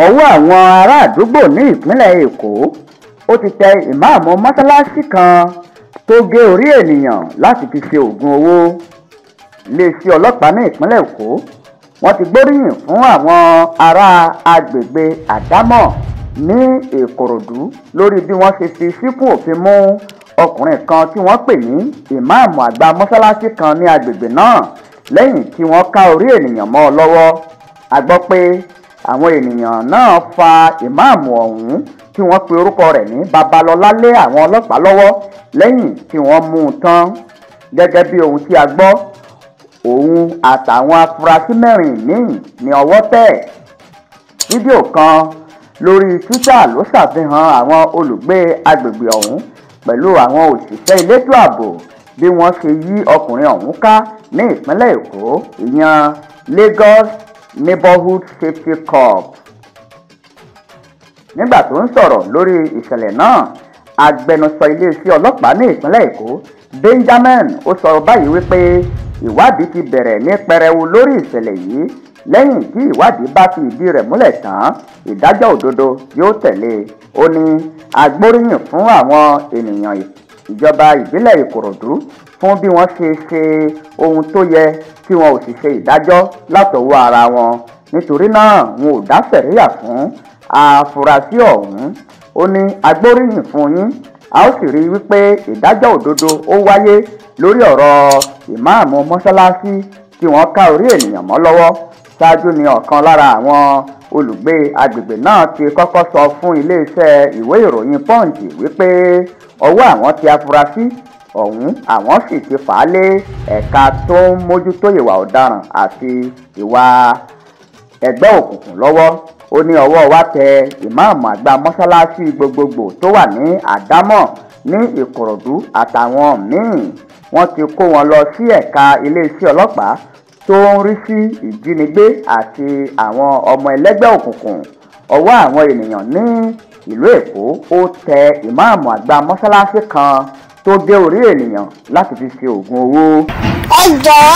Ọwọ́ àwọn ará àdúgbò ní ìpínlẹ̀ Èkó ó ti tẹ ìmáàmù mọ́ṣáláṣí kan tó gé orí ènìyàn láti fi ṣe oògùn owó. Iléeṣẹ́ ọlọ́pàá ní ìpínlẹ̀ Èkó wọ́n ti gbóríyìn fún àwọn ará agbègbè Àdámọ̀ ní Ìkòròdú lórí bí wọ́n ṣe fi síkún òfin mú ọkùnrin kan tí wọ́n pè ní ìmáàmù àgbà mọ́ṣáláṣí kan ní agbègbè náà lẹ́yìn tí wọ́n ká orí ènìyàn mọ́ ọ lọ́wọ́. A gbọ́ pé àwọn ènìyàn náà fa ìmáàmù ọ̀hún tí wọ́n pe orúkọ rẹ̀ ní Babalọ́lá lé àwọn ọlọ́pàá lọ́wọ́ lẹ́yìn tí wọ́n mú un tán. Gẹ́gẹ́ bí ohun tí a gbọ́, òun àtàwọn afurasí mẹ́rin míì ní ọwọ́ tẹ̀. Fídíò kan lórí Twitter ló ṣàfihàn àwọn olùgbé agbègbè ọ̀hún pẹ̀lú àwọn òṣìṣẹ́ elétò ààbò bí wọ́n ṣe yí ọkùnrin ọ̀hún ká ní ìpínlẹ̀ Èkó, ìyẹn Lagos Neighborhood Safety Corps. Nígbà tó ń sọ̀rọ̀ lórí ìṣẹ̀lẹ̀ náà, agbẹnusọ iléeṣẹ́ ọlọ́pàá ní ìpínlẹ̀ Èkó, Benjamin, ó sọ báyìí wípé ìwádìí ti bẹ̀rẹ̀ ní pẹrẹu lórí ìṣẹ̀lẹ̀ yìí. Lẹ́yìn tí ìwádìí bá fi ìdí rẹ̀ múlẹ̀ tán, ìdájọ́ òdodo yóò tẹ̀lé. Ó ní agbóríyìn fún àwọn ènìyàn ìjọba ìbílẹ̀ Ìkòròdú fún bí wọ́n ṣe ṣe ohun tó yẹ tí wọn ò sì ṣe ìdájọ́ látọwọ́ ara wọn. Nítorí náà wọn ò dá sẹ̀ríyà fún àfúrásì ọ̀hún. Ó ní agbóríyìn fún yín, a ó sì rí i wípé ìdájọ́ òdodo ó wáyé lórí ọ̀rọ̀ ìmáàmù mọ́ṣáláṣí tí wọ́n ká orí ènìyàn mọ́ lọ́wọ́. Ṣáájú ni ọ̀kan lára àwọn olùgbé agbègbè náà ti kọ́kọ́ sọ fún iléeṣẹ́ ìwé ìròyìn Punch wípé ọwọ́ àwọn ti afurasí ọ̀hún, àwọn sì ti fà á lé ẹ̀ka tó ń mójútó ìwà ọ̀daràn àti ìwà ẹgbẹ́ òkùnkùn lọ́wọ́. Ó ní ọwọ́ wa tẹ ìmáàmù àgbà mọ́ṣáláṣí gbogbogbò tó wà ní Àdámọ̀ ní Ìkòròdú àtàwọn míì. Wọ́n ti kó wọn lọ sí ẹ̀ka iléeṣẹ́ ọlọ́pàá tó ń rí sí ìjínigbé àti àwọn ọmọ ẹlẹ́gbẹ́ òkùnkùn. Ọwọ́ àwọn ènìyàn ní ìlú Èkó ó tẹ ìmáàmù àgbà mọ́ṣáláṣí kan tó gé orí ènìyàn láti fi ṣe oògùn owó. Ẹ jọ̀ọ́,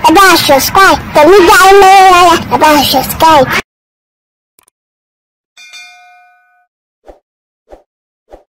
ẹ bá a subscribe pẹ̀lú Dáímọ́lá, ẹ bá a subscribe.